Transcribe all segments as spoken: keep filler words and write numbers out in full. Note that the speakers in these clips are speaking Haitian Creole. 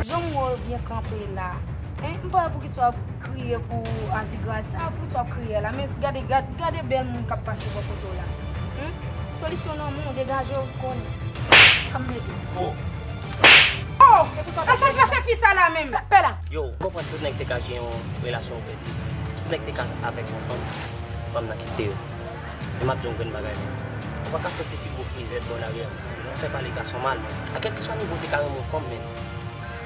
Jan m wè w byen kanpe la. Hein? M pa wè poukisa w ap kriye pou Azigras sa, poukisa w ap kriye la. Men gade, gade, gade bèl moun k ap pase bò kote w la. Hein? Solisyon nan men w, degaje w, konnen. Sa m mete. Oh! Oh! E pou sa w te... Sa k pase fi sa la menm? Pè la! Yo, ou konprann tout nèg te ka gen yon relasyon opresi. Tout nèg te ka avèk yon fanm, fanm nan kite yo. E m ap di yon grenn bagay, men. Ou pa ka fè ti figi w frizèt bò lari a konsa, men. Ou fè pale gason mal, men. A kèlkeswa nivo w te ka renmen yon fanm, men.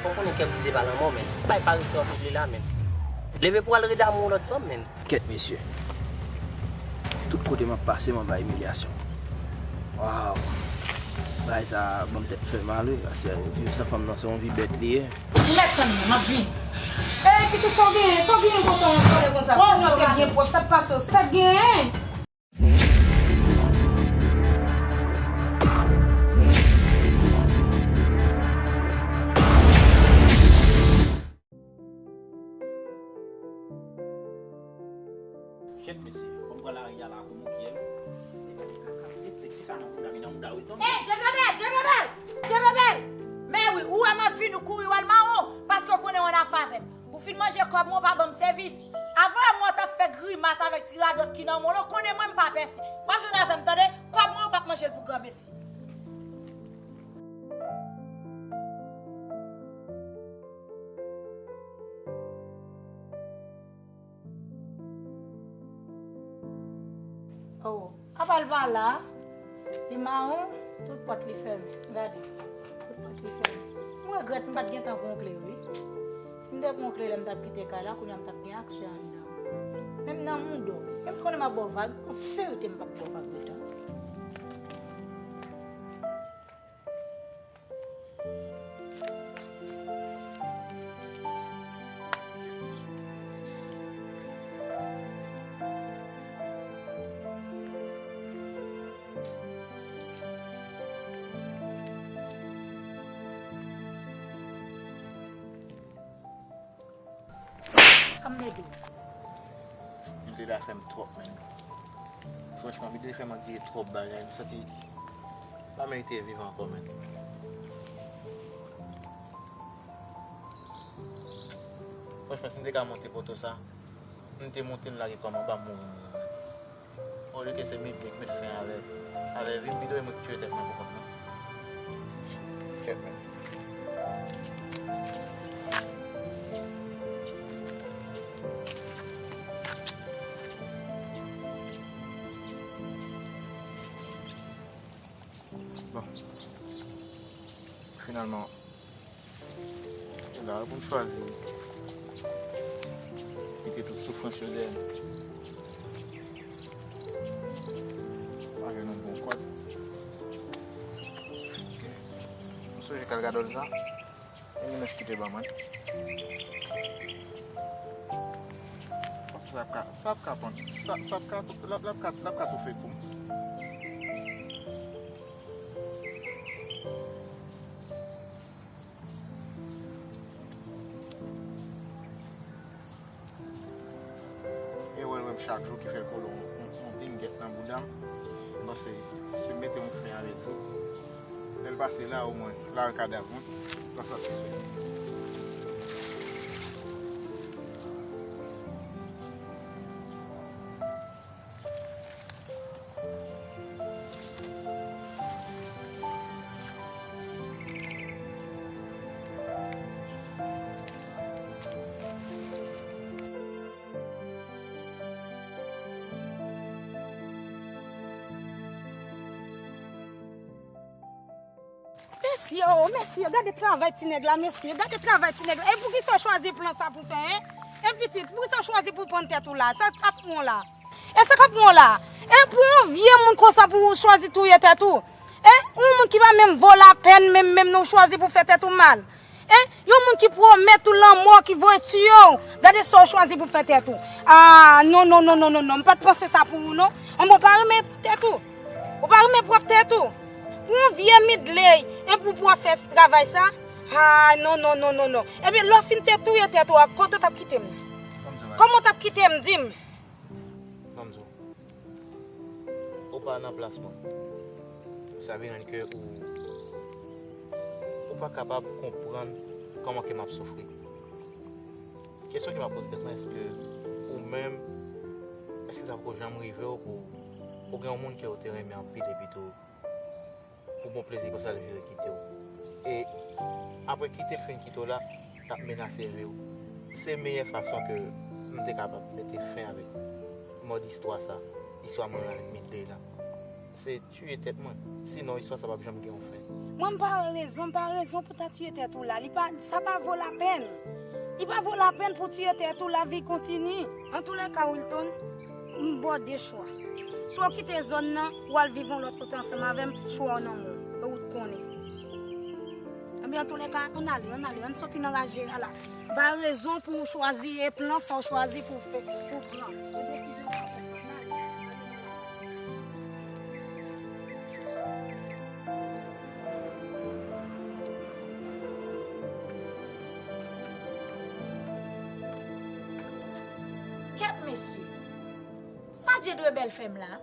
Fò w konnen kè brize pa lanmò, men. Bay parese w ap vle la, men. Leve pou w al rede amou yon lòt fanm, men. Kèt, mesye. Tout kote m ap pase, m anba imilyasyon. Waw. Bagay sa a ban m tèt fè mal, wi. Paske viv san fanm nan, se yon vi bèt li ye. Ou mèt tann mwen, m ap vini. Ey, pitit, sa w genyen? Sa w genyen konsa, yon kòlè konsa? Ou te byen pwòp, sa k pase w? Sa k genyen? Jèt mesye, kòm pran lari a la, kòm ou ki ye m. Se kaka, se seksi sa nan bouda, men nan bouda wi tonbe. Ey, Jezebèl, Jezebèl, Jezebèl! Men wi, ou wè m ap vini, ou kouri w al mawon, paske w konnen w annafè avè m. Ou fin manje kòb mwen, ou pa ban m sèvis. Avan mwen w t ap fè grimas avèk ti radòt ki nan men w lan, konnen mwen m pa pèse. W ap jwenn avè m, tande? Kòb mwen, ou p ap manje l pou granmesi. Oh, apa l pa la? Li mawon, tout pòt li fèmen. Gade, tout pòt li fèmen. Mwen regrèt m pa t gentan pran yon kle, wi. Si m te pran yon kle lè m t ap kite kay la, kounye a m t ap gen aksè anndan. Menm nan mouda w, menm si w konnen m ap ba w vag, an verite m p ap ba w vag lontan. Sa m te di w? Vide la fè m twòp, menn. Franchman, vide fè m andire twòp bagay. M santi m pa merite viv ankò, menn. Franchman, si m te ka monte poto sa, m te monte l lage kò m anba m mouri mouri. Olye ke se mi byen k met fen avè, avè vi m, pito e mwen k tiye tèt mwen pou kont mwen. Kèt mwen. Bon. Finalman, se la pou m chwazi kite tout soufrans yo dèyè m. Avè yon bon kòd. Ok. M sonje kal gadòl sa. E li menm ki te ban mwen. Sa ap ka, sa ap ka pran, sa, sa ap ka, l ap, l ap ka, l ap ka toufe kou m. E wè l wè m chak jou ki fè l kole yon, yon, yon bingèt nan bouda m. M panse si m mete yon fen avè l tou, lè l pase la, omwen, l al kadav mwen, m ta satisfè. Mesye, o, mesye, gade travay ti nèg la, mesye, gade travay ti nèg la. E poukisa w chwazi plan sa pou fè, en? En pitit, poukisa w chwazi pou pann tèt ou la? Sa k ap pran w la? E sa k ap pran w la? E pou yon vye moun konsa pou w chwazi touye tèt ou? En? Yon moun ki pa menm vo lapèn, menm, menm non, w chwazi pou fè tèt ou mal. En? Yon moun ki pwomèt ou lanmò, ki voye tiye w. Gade sa w chwazi pou fè tèt ou. A, non, non, non, non, non, non. M pa t panse sa pou ou, non. Anben, w pa renmen tèt ou. Ou pa renmen pwòp tèt ou. Pou yon vye midley, en pou, pou w ap fè travay sa. A, non, non, non, non, non. Ebyen, lè w fin te touye tèt ou a, kote w t ap kite m? Kòman w t ap kite m, di m? Ban m di w. Ou pa nan plas mwen. Sa vin rann ke ou, ou pa kapab konprann Kòman ke m ap soufri? Kesyon ke m ap poze tèt mwen, èske ou menm, èske sa poko janm rive w pou ou gen yon moun ke ou te renmen anpil epi tou pou bon plezi konsa l vire kite w? E apre kite l fin kite w la, l ap menase vi w. Se meyè fason ke m te kapab mete fen avèk mòd istwa sa, istwa mwen avèk Midley la. Se tiye tèt mwen. Sinon, istwa sa p ap janm gen yon fen. Mwen, m pa wè rezon, m pa wè rezon pou ta tiye tèt ou la. Li pa, sa pa vo lapèn. Li pa vo lapèn pou tiye tèt ou, lavi kontinye. Antoulèka, Wilton, m ba w de chwa. Swa w kite zòn nan, w al viv yon lòt kote ansanm avè m, chwa w nan men w. E ou t konnen. Ebyen, antoulèka, ann ale, ann ale, ann soti nan raje a la. Ba rezon pou w chwazi e plan sa w chwazi pou w fè, pou w pran. E desizyon sa w pran, ann ale. Kèt mesye, sa Djedrebèl fè m la?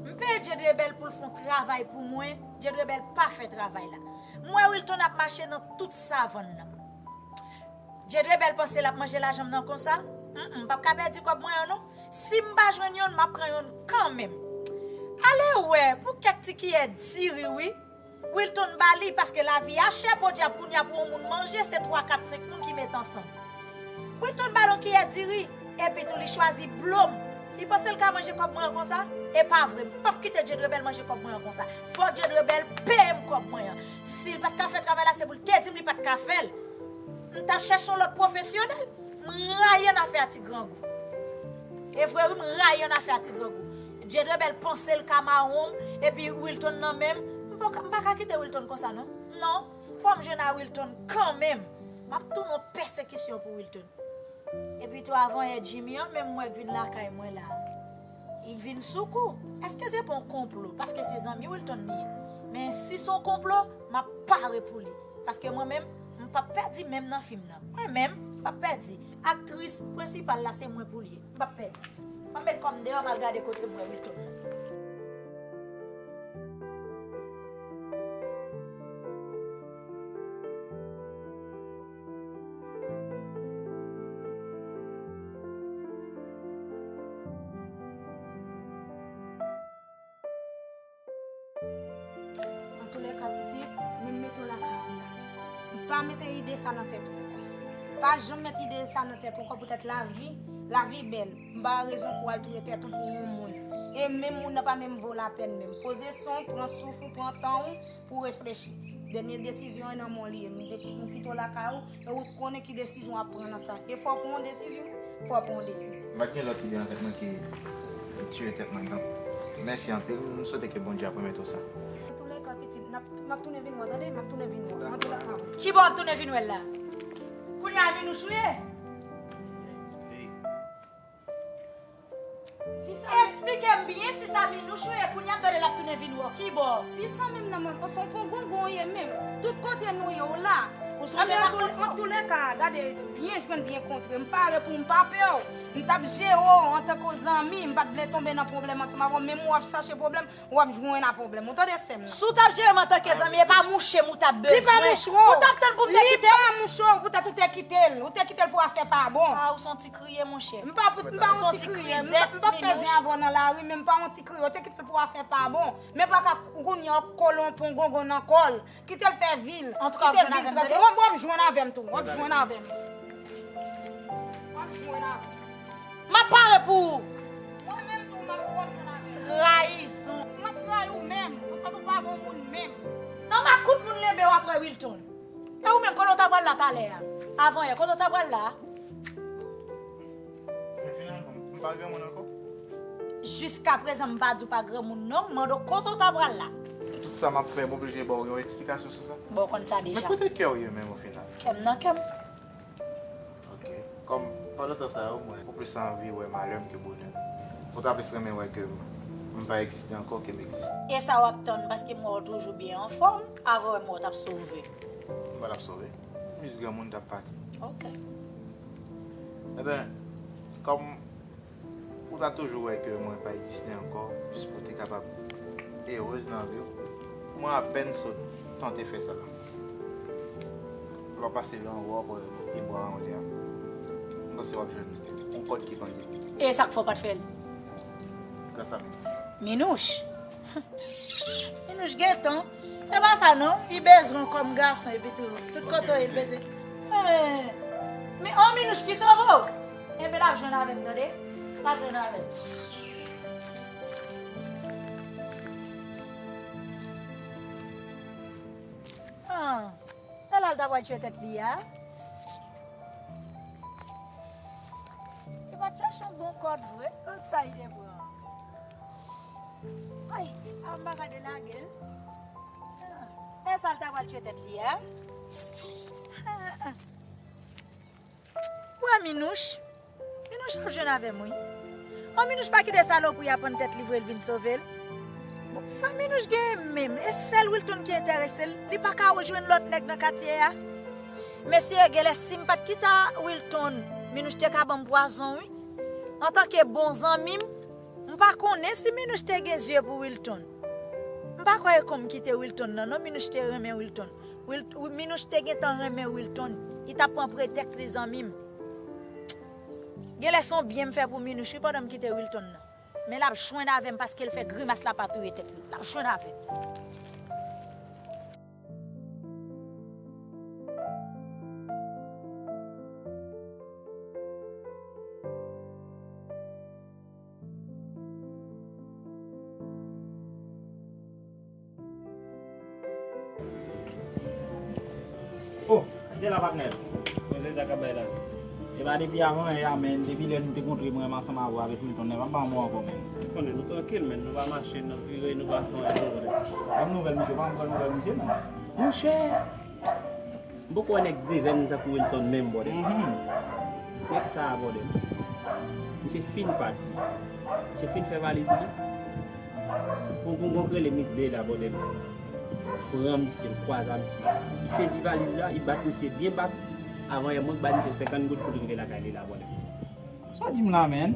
M peye Djedrebèl pou l fè yon travay pou mwen, Djedrebèl pa fè travay la. M wè Wilton ap mache nan tout savann nan. Djedrebèl panse l ap manje lajan m nan konsa? Mm, m p ap ka pèdi kòb mwen an non. Si m pa jwenn yonn, m ap pran yonn kanmenm. Ale wè, pou kèk ti kiyè diri wi. Wilton ba li, paske lavi a chè, podyab, kounye a pou yon moun manje, se twa, kat, senk moun ki met ansanm. Wilton ba l yon kiyè diri, epi tou li chwazi blo m. Li panse l ka manje kòb mwen an konsa? E pa vre, m p ap kite Djedrebèl manje kòb mwen an konsa. Fò Djedrebèl peye m kòb mwen an. Si l pa t ka fè travay la, se pou l te di m li pa t ka fè l. M t ap chèche yon lòt pwofesyonèl. M rayi annafè a ti grangou. E vre wi, m rayi annafè a ti grangou. Djedrebèl panse l ka mawon m, epi Wilton nan men m. M pa ka, m pa ka kite Wilton konsa non. Non, fò m jwenn a Wilton kanmenm. M ap tounen yon pèsekisyon pou Wilton. Epi tou avanyè Jimmy an menm m wè k vin lakay mwen la. Li vin sou kou. Èske se pa yon konplo? Paske se zanmi Wilton li ye. Men si se yon konplo, m ap pare pou li. Paske mwen menm, m p ap pèdi menm nan fim nan. Mwen menm, m p ap pèdi. Aktris prensipal la, se mwen pou l ye. M p ap pèdi. M ap met kò m deyò, m al gade kote m wè Wilton nan. Antoulèka, pitit, men m mete w lakay ou la. M pa mete ide sa nan tèt ou ankò. Pa janm met ide sa nan tèt ou ankò, poutèt lavi, lavi bèl. M pa wè rezon pou w al touye tèt ou pou yon moun. E menm moun nan pa menm vo lapèn menm. Poze san w, pran souf ou, pran tan w pou w reflechi. Dènye desizyon an nan men w li ye. M de-, m kite w lakay ou, e ou t konnen ki desizyon w ap pran nan sa. E fò w pran yon desizyon, fò w pran yon desizyon. M pa t gen lòt ide nan tèt mwen ke tiye tèt mwen, donk, mèsi anpil. M swete ke Bondye ap remèt ou sa. Antoulèka, pitit, n ap, m ap tounen vin wè w, tande? M ap tounen vin wè w. Antoulèka. Kibò w ap tounen vin wè l la? Kounye a, Minouch ou ye? Eksplike m byen si sa Minouch ou ye, kounye a m tande l ap tounen vin wè w. Kibò? Fi sa menm nan, mwen, se yon pongongon w ye menm. Tout kote nou ye, w la. Ou sonje sa m pral fè w? Antoulèka, gade, byen jwenn, byen kontre. M pare pou m pa pè w. M t ap jere w antanke zanmi. M pa t vle tonbe nan pwoblèm ansanm avè w. Menm w ap chache pwoblèm, w ap jwenn a pwoblèm. Ou tande, sè m nan? Si w t ap jere m antanke zanmi, e pa mouche m ou t ap bezwen. Li pa mouche w. Ou t ap tann pou m te kite l? Li pa mouche w, poutèt ou te kite l. Ou te kite l pou afè pa bon. A, ou se yon ti kriye, monchè. M pa pou, m pa yon ti kriye. M pa, m p ap fè zen avè w nan lari, men m pa yon ti kriye. Ou te kite l pou afè pa bon. Men pa ka kounye a w kole yon pongongon nan kò l. Kite l fè vi l. Kite l viv trankil. W ap, w ap jwenn avè m tou. W ap jwenn avè m. W ap jwenn avè m. M ap pare pou ou. Mwen menm tou, m ap, w ap jwenn avè m. Trayizon. M ap trayi w menm. Poutèt ou pa bon moun menm. Nan makout moun lenbe w ap wè Wilton. E ou menm, kote w ta pral la talè a? Avanyè, kote w ta pral la? Men finalman, m pa granmoun ankò. Jiskaprezan, m pa di w pa granmoun non, m mande w kote w ta pral la. Tout sa m ap fè, m oblije ba w yon eksplikasyon sou sa? Bon, w konn sa deja. Men kote kè w ye menm o final? Kè m nan kè m. Ok. Kòm pandan tan sa yo, mwen, ou plis anvi wè malè m ke bonè m. Ou ta plis renmen wè ke m, m pa egziste ankò ke m egziste. E sa w ap tann, paske m wè w toujou byen anfòm, avanyè m wè w t ap sove. M pa t ap sove. M jis granmoun t ap pati. Ok. Eben, kòm ou ta toujou wè ke mwen pa egziste ankò, jis pou w te kapab erez nan vi w, mwen apèn sot tante fè sa. Lè w pase anwo a, w ap wè pye bwa anlè a. M panse w ap jwenn yon kòd ki panye. E sa k fè w pa t fè l? Grasa Minouch. Minouch? Minouch gentan. E pa sa non, li bezwen w kòm gason epi tou. Tout kote w ye, li bezwen. Eh, mi, oh, Minouch ki sove w? Enben, l ap jwenn avè m, tande? L ap jwenn avè m. Ah. E la l ta pral tchwe tèt li a. Li pa t chèche yon bon kòd vre, tout sa li te pran. Ay, a m pa ka delage l. E sa l ta pral tchwe tèt li a. Wè Minouch. Minouch ap jwenn avè m, wi. An, Minouch pa kite salopri a pran tèt li vre l vin sove l. Bon, sa Minouch genyen menm? E sèl Wilton ki enterese l. Li pa ka rejwenn lòt nèg nan katye a. Mesye, genlè si m pa t kite Wilton, Minouch te ka ban m pwazon, wi. Antanke bon zanmi m, m pa konnen si Minouch te gen zye pou Wilton. M pa kwè e kon m kite Wilton nan, non, Minouch te renmen Wilton. Wil-, Minouch te gentan renmen Wilton. Li t ap pran pretèks li zanmi m. Genlè se yon byen m fè pou Minouch wi pandan m kite Wilton nan. Men l ap jwenn avè m paske l fè grimas la pa touye tèt li. L ap jwenn avè m. Oh, kite la patnè. Mwen se sa k ap bay la. E pa depi avan yè a, men depi lè nou te kontre mwen menm ansanm avè w avèk Wilton, nèg pa m pa yon mo ankò, men. Konnen nou trankil, men nou pa mache, nou vire, nou pa fè anyen, nou vre. Ban m nouvèl misye, pa m pran nouvèl misye, non. Monchè, m poko wè nèg devèn tankou Wilton menm, bòdè. Mhm. Nèg sa a, bòdè. Misye fin pati. Misye fin fè valiz li. Gon, gon, gon k rele Midley la, bòdè. Pran misye, m kwaze a misye. Li sezi valiz la, li bat misye byen bat. Avan yè, mwen k bay misye senkant goud pou li rive lakay li la, bòdè. Sa w di m la, menn?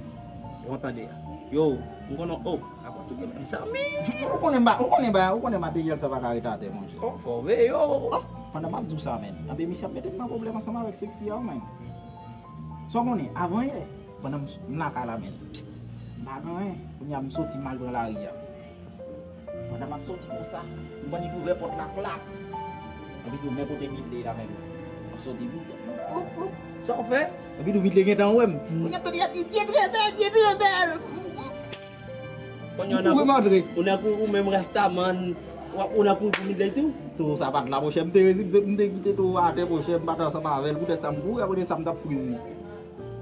Bon, tande. Yo, m konnen, oh, apa tou gen mezanmi. Ou konnen ba, ou konnen ba, ou konnen materyèl sa pa ka ret atè, monchè. Oh, fò veye yo. Oh, pandan m ap di w sa, menn. Anben, misye ap mete m nan pwoblèm ansanm avèk Sexy a, menn. Sa w konnen, avan yè, pandan m, m lakay la, menn. M pa gen anyen. Kounye a, m soti, m al pran lari a. Pandan m ap soti konsa, m konn li ouvè pòt la, klak. Epi tou, men kote Midley la menm. M ap soti, Midley, ploup, ploup, ploup. Sa w fè? Epi tou, Midley gentan wè m. Kounye a m tande y ap di, "Dye trè bèl, Dye trè bèl." Kounye a w nan kou, ou nan kou, ou menm Rastaman, w ap, ou nan kou pou Midley tou? Tou sa pa t la, monchè, m te rezi, m te, m te kite tou atè, monchè, m pa t ansanm avè l, poutèt sa m kouri, apre sa m t ap frizi.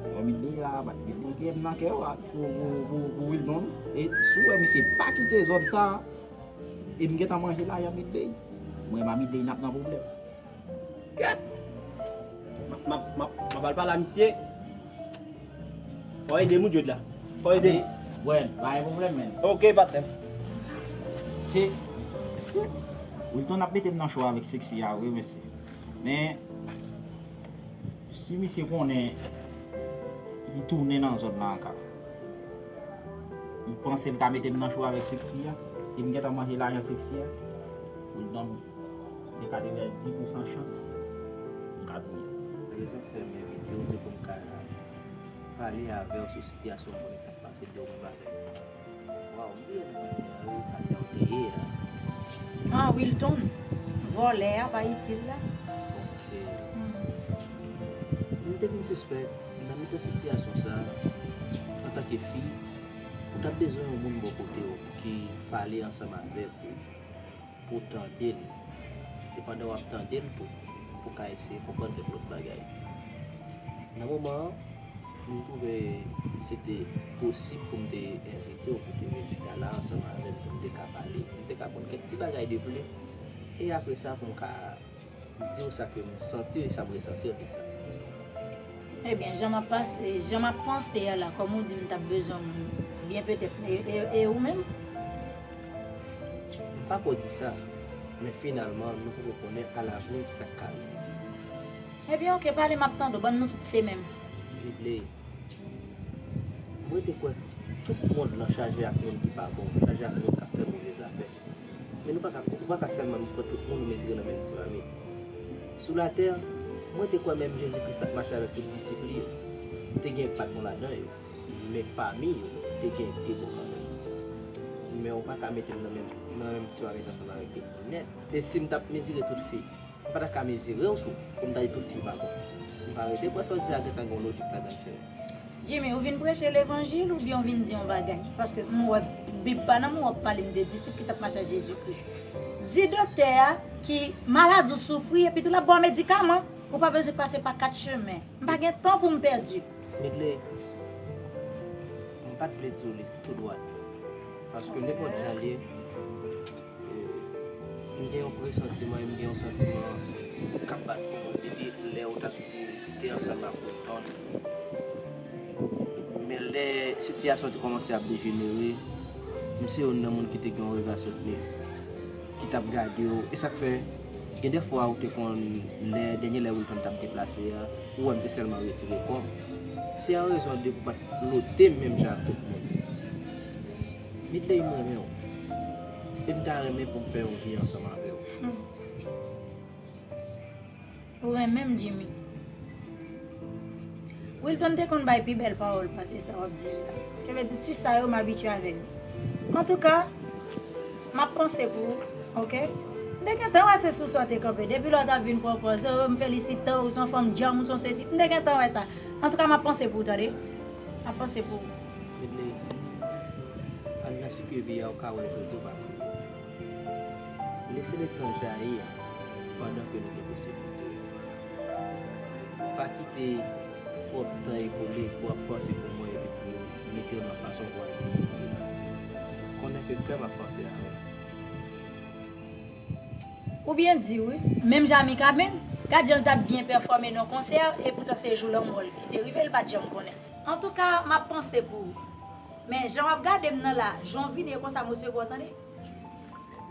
Bon, Midley a, bat Midley gen nan kè w a, pou, pou, pou, pou Wilton. E si w wè misye pa kite zòn sa, e m gentan manje lajan Midley. Mwen, m a Midley, n ap nan pwoblèm. Kèt! M ap, m ap, m ap, m ap al pale a misye. Fò ede m, wi, Jod la. Fò ede m. Wè, pa gen pwoblèm, menn. Ok, patnè. Se, se, Wilton ap mete m nan cho avèk Sexy a, wi, mesye. Men, si misye konnen li tounen nan zòn nan ankò, li panse l ka mete m nan cho avèk Sexy a, e m gentan manje lajan Sexy a, pou l ban m, gen katrevenndis pousan chans m ka tounen. Rezon k fè m envite w, se pou m ka pale avè w sou sitiyasyon politik k ap pase de ou menm avè m. Waw, m bliye non patnè a wi, patnè w te ye a. Ah, Wilton, vòlè a pa itil la. Ok. Hmm. M te vin sispèk, nan mitan sitiyasyon sa, antanke fi, ou t ap bezwen yon moun bò kote w ki pale ansanm avèk ou, pou w tande l. E pandan w ap tande l tou, pou w ka eseye konprann kèk lòt bagay. Nan moman an, m twouve se te posib pou m te envite w pou te vin chita la ansanm avè m, pou n te ka pale, pou n te ka konn kèk ti bagay de pli. E apre sa, pou m ka di w sa ke m santi e sa m resanti de sa. Ebyen, jan m ap pase, jan m ap panse a la, kòm ou di m t ap bezwen w byen petèt, e, e, e ou menm? M pa ko di sa, men finalman, nou poko konnen alavni sa k ka rive. Ebyen, oke, pale, m ap tande w, bann nou tout se menm. Vide. M rete kwè tout mond lan chaje ak moun ki pa bon, chaje ak moun k ap fè move zafè. Men nou pa ka, ou pa ka sèlman pran tout moun ou mezire nan menm ti mamit. Sou latè, Mwen te kwè menm Jezi Kris t ap mache avèk tout disip li yo. Te gen pa t bon ladan yo. Men pami yo, te gen de bon kanmenm. Men ou pa ka mete m nan menm, nan menm ti bagay ansanm avèk de moun nèt. E si m t ap mezire tout fi, m pa ta ka mezire w tou, pou m ta di tout fi pa bon. M pa rete kwè sa w di a gentan gen yon lojik ladan l, cheri. Jimmy, ou vin preche levanjil oubyen ou vin di yon bagay? Paske m wè Bib pa nan men w, w ap pale m de disip ki t ap mache ak Jezi Kris. Di doktè a ki maladi w soufri, epi tou l ap ba w medikaman. Ou pa bezwen pase pa kat chemen. M pa gen tan pou m pèdi. Midley, m pa t vle di w li tou dwat. Paske nenpòt jan l ye, e, m gen yon presantiman, e m gen yon santiman k ap bat pou mwen depi lè ou t ap di ou te ansanm ak Wilton. Men lè sitiyasyon te kòmanse ap dejenere, m se youn nan moun ki te gen yon rega sot li, ki t ap gade w. E sa k fè, gen de fwa ou te konn, lè, dènye lè Wilton t ap deplase a, ou wè m te sèlman retire kò m. Se an rezon de pou pa t note m menm jan ak tout moun. Midley, m renmen w. E m ta renmen pou m fè yon vi ansanm avè w. Hmm. Ou renmen m, Jimmy. Wilton te konn bay pi bèl pawòl pase sa w ap di la. Sa vle di, ti sa yo, m abitye avè yo. Antouka, m ap panse pou ou, oke? M te gentan wè se sou sa w te kanpe. Depi lè w t ap vin pran pòz, oh, m felisite w, ou se yon fanm djanm, ou se yon sesi. M te gentan wè sa. Antouka, m ap panse pou ou, tande? M ap panse pou ou. Midley, al nan sike vi a, ou ka wè jodi w pa Lese letan jayi pandan ke nou gen posiblite yo. Pa kite twòp tan ekole pou w ap panse pou mwen epi pou mete w nan fason pou w al vini. Konnen ke kè m ap panse avè w. Ou byen di wi, menm jan Mika menm, gad jan l t ap byen pèfòme nan konsè, epoutan se jou lanmò l ki te rive, l pa t janm konnen. Antouka, m ap panse pou ou. Men jan w ap gade m nan la, jan w vini e konsa m resevwa w, tande.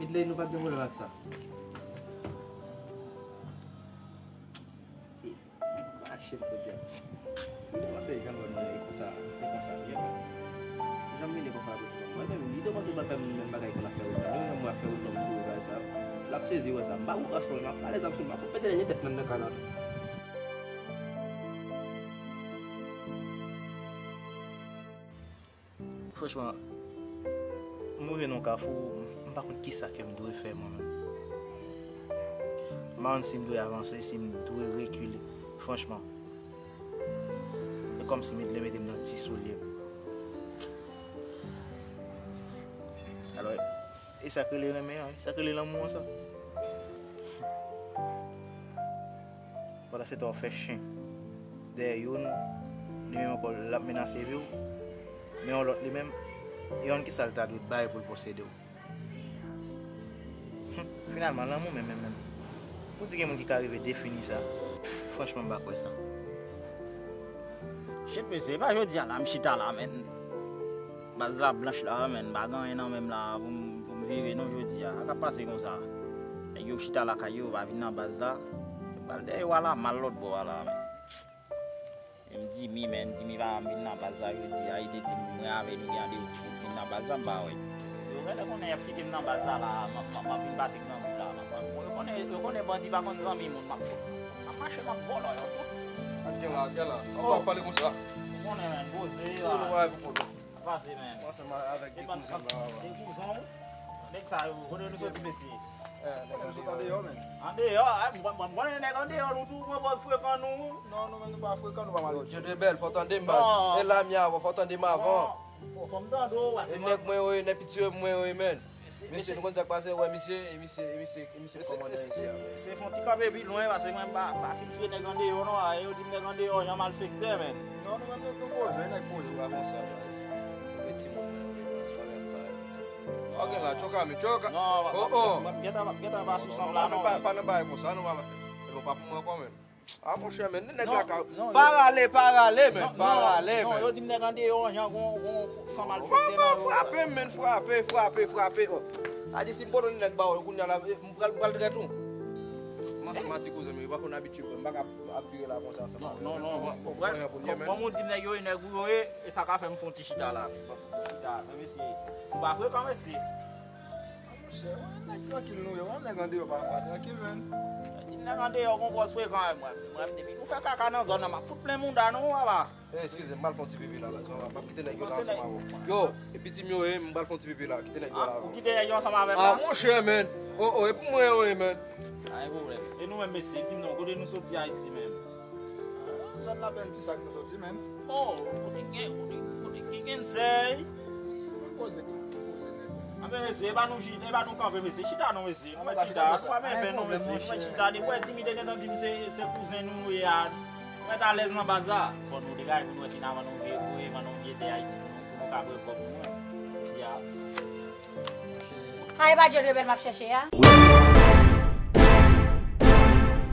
Midley, nou pa t gen pwoblèm ak sa. Mache m kote. Ou panse jan mwen e konsa, e konsa l ye? Jan m vini konsa la, mwen menm, li te panse l pral fè m menm bagay ke l ap fè Wilton. Li menm mwen ap fè Wilton m joure bagay sa. L ap sezi wè sa. M pa gon kras pou li, m ap alèz ap sou m, m ap pete dènye tèt mwen nan kay la. Franchman, m rive nan yon kafou, m pa konn kisa ke m dwe fè mwen menm. M pa konn si m dwe avanse, si m dwe rekile. Franchman, e kòmsi Midley mete m nan ti soulye m. Alò, e sa k rele renmen an, e sa k rele lanmou an sa. Pandan se tan w fè chen dèyè youn, li menm ankò l ap menase vi w, men yon lòt li menm, e youn ki sa l ta dwe bay pou l posede w. Hum, finalman, lanmou menm, menm, menm. Pou di gen moun ki ka rive defini sa, franchman, m pa kwè sa. Shit, mesye, e pa jodi a la m chita la, menn. Baz la blanch la, menn, m pa gen anyen nan men m la pou m, pou m vire non jodi a. Sa k ap pase konsa? Nèg yo chita lakay yo, yo pa vin nan baz la. Yo pral dèyè yo ala mal lòt bò a la, menn. E m di mi, menn, m di mi pa vin nan baz la jodi a, li te di m mwen avè nou gen randevou pou vin nan baz la, m pa wè. Yo genlè konnen y ap kite m nan baz la la, m ap, m ap, m ap vin pase gran bout la, m ap, m ap, yo konnen, yo konnen bandi pa konn zanmi moun, m ap, m ap mache, m ap vòlò yo tou. Ak gen la, ak gen la. Ou pa pale konsa. Ou konnen, menn, poze la. Ou nou pa pou pale. Pase, men. Mwen ansanm avèk de kouzen m la. De kouzen w? Nèg sa yo, kote nou soti, mesye? Eh, nèg andeyò, men. Andeyò, eh, m, m, m konnen nèg andeyò, nou tou pran pòz frekan nou. Non, nou menm nou pa frekan, nou pa mal. Yo, Dieudonné Bell, fò tande m, baz. E Lamia, fò tande m avan. Fò, fò m tande w, pase. E nèg mwen yo ye, nèg piti mwen yo ye, men. Mesye, nou konn sa k pase, wè, misye, e misye, e misye, e misye kòmandan isi a. Se fon ti kanpe pi lwen, pase mwen pa, pa fin fye nèg andeyò, non, a, yo di m nèg andeyò, jan malfektè, men. Non, nou menm nou poze, nèg poze. Se pa konsa, baz. Mwen timoun mwen, mwen, mwen, mwen, mwen. Ok, la, tchoka, men, tchoka. Non, oh, oh. M ap gentan, m ap gentan pa sou sanm la, non. Pa, pa nan bagay konsa, non, pa, non, pa pou mwen ankò, men. Ah, monchè, men, nèg la ka. Pa rale, pa rale, men, pa rale, men. Non, yo di m nèg andeyò, jan gon, gon, san malfektè nan yo. Frape, men, frape, frape, frape. Oh. A di si m pran nèg ba yo, kounye a la, eh, m pral, m pral trèt ou. M ansanm a ti kouzen m, yo pa konn abitye, m pa ka ap vire la konsa, ansanm avè yo. Non, non, non, frè, kòman ou di m nèg yo ye, nèg ou yo ye, e sa ka fè m fè yon ti chita la. Chita, men mesye, nou pa frekan, mesye. Monchè, wè, nèg trankil nou ye, wè, nèg andeyò pa, pa trankil, menn. Nèg andeyò gon pòz frekan avè mwen. Mwen, depi nou fè kaka nan zòn nan, m ap fout plen mouda nou, papa. Eh, eskize m, m pral fè yon ti pipi la, la. M ap kite nèg yo la ansanm avè w. Yo, e pitit m yo ye, m pral fè yon ti pipi la. Kite nèg yo la. Ou kite nèg yo ansanm avè m Ah, la? Monchè, men. Oh, oh, e pou mwen yo ye, men. Pa gen pwoblèm. E nou menm, mesye, di m non, kote nou soti Ayiti menm? Zòn la Bèlti sa k nou soti menm. Oh, kote gen, kote, kote gen gen sèy. Poze, poze nèg. Anben, mesye, e pa nou chita, e pa nou kanpe, mesye. Chita non, mesye. Nou mèt chita, nou pa menm pè non, mesye. Nou mèt chita, depi w wè Dimi te gentan di m se, se kouzen nou nou ye a. Nou mèt alèz nan baz la. Fò nou degaj pou nou wè si n a vann yon vye, vann yon vye tè Ayiti pou nou, pou nou ka bwè kòb nou an. Isi a. Ha, e pa Djodrebèl m ap chèche a?